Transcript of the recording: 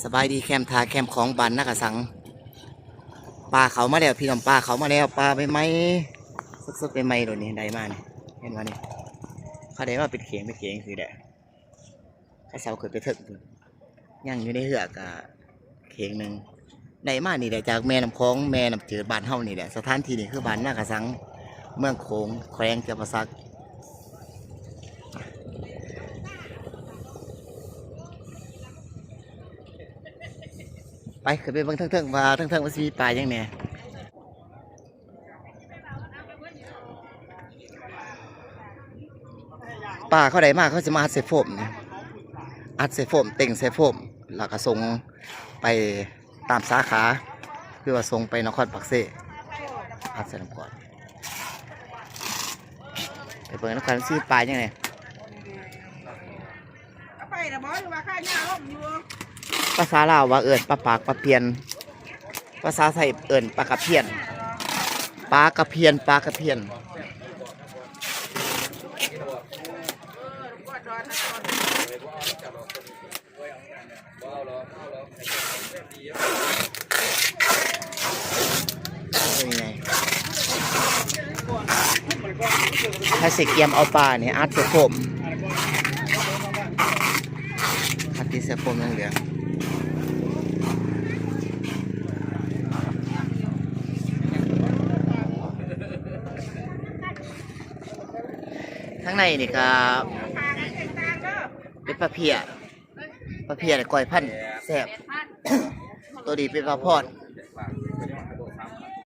ສະບາຍດີແຄມທ່າແຄມຂອງບ້ານນາກະສັງ. ປາເຂົ້າມາແລ້ວພີ່ນ້ອງ, ປາເຂົ້າມາແລ້ວ, ປາໃໝ່ໆ ສົດໆ ໃໝ່ໆ ໂລດນີ້ ໄດ້ມານີ້ ເຫັນບໍ່ນີ້. ເຂົາໄດ້ມາເປັນເຂງເປັນເຂງຊີ້ແຫຼະ. ເຂົາເຊົາຂຶ້ນໄປເທິງພຸ້ນ, ຍັງຢູ່ໃນເຮືອກະເຂງໜຶ່ງ. ໄດ້ມານີ້ແຫຼະ ຈາກແມ່ນ້ຳຂອງ ແມ່ນ້ຳຈືດບ້ານເຮົານີ້ແຫຼະ. ສະຖານທີ່ນີ້ຄືບ້ານນາກະສັງ ເມືອງໂຂງ ແຂວງຈຳປາສັກ. ໄປ ຂຶ້ນໄປເບິ່ງເທິງໆ ວ່າເທິງໆ ມັນຊິມີປາຫຍັງແດ່. ປາເຂົາໄດ້ມາ ເຂົາຊິມາອັດໃສ່ໂຟມນີ້ ອັດໃສ່ໂຟມ ເຕັງໃສ່ໂຟມ ແລ້ວກໍສົ່ງໄປຕາມສາຂາ ຄືວ່າສົ່ງໄປນະຄອນປາກເຊ ອັດໃສ່ນ້ຳກອດ. ໄປເບິ່ງນຳກັນ ຊິປາຫຍັງນີ້. ເອົາໄປລະບໍ່ ຫຼືວ່າຂາຍາລົມຢູ່? ພາສາລາວວ່າເອີ້ນປາປາກປາປຽນ, ພາສາໄທເອີ້ນປາກະພຽນ, ປາກະພຽນ, ປາກະພຽນ. ໃຜຊິກຽມເອົາປານີ້ ອັດໃສ່ໂຟມ ອັດຕິດໃສ່ໂຟມເຫຼືອງໆ. ທາງໃນນີ້ກະເປັນປາເພຍ. ປາເພຍນີ້ກ້ອຍພັນແຊບ. ໂຕນີ້ເປັນປາພອນ.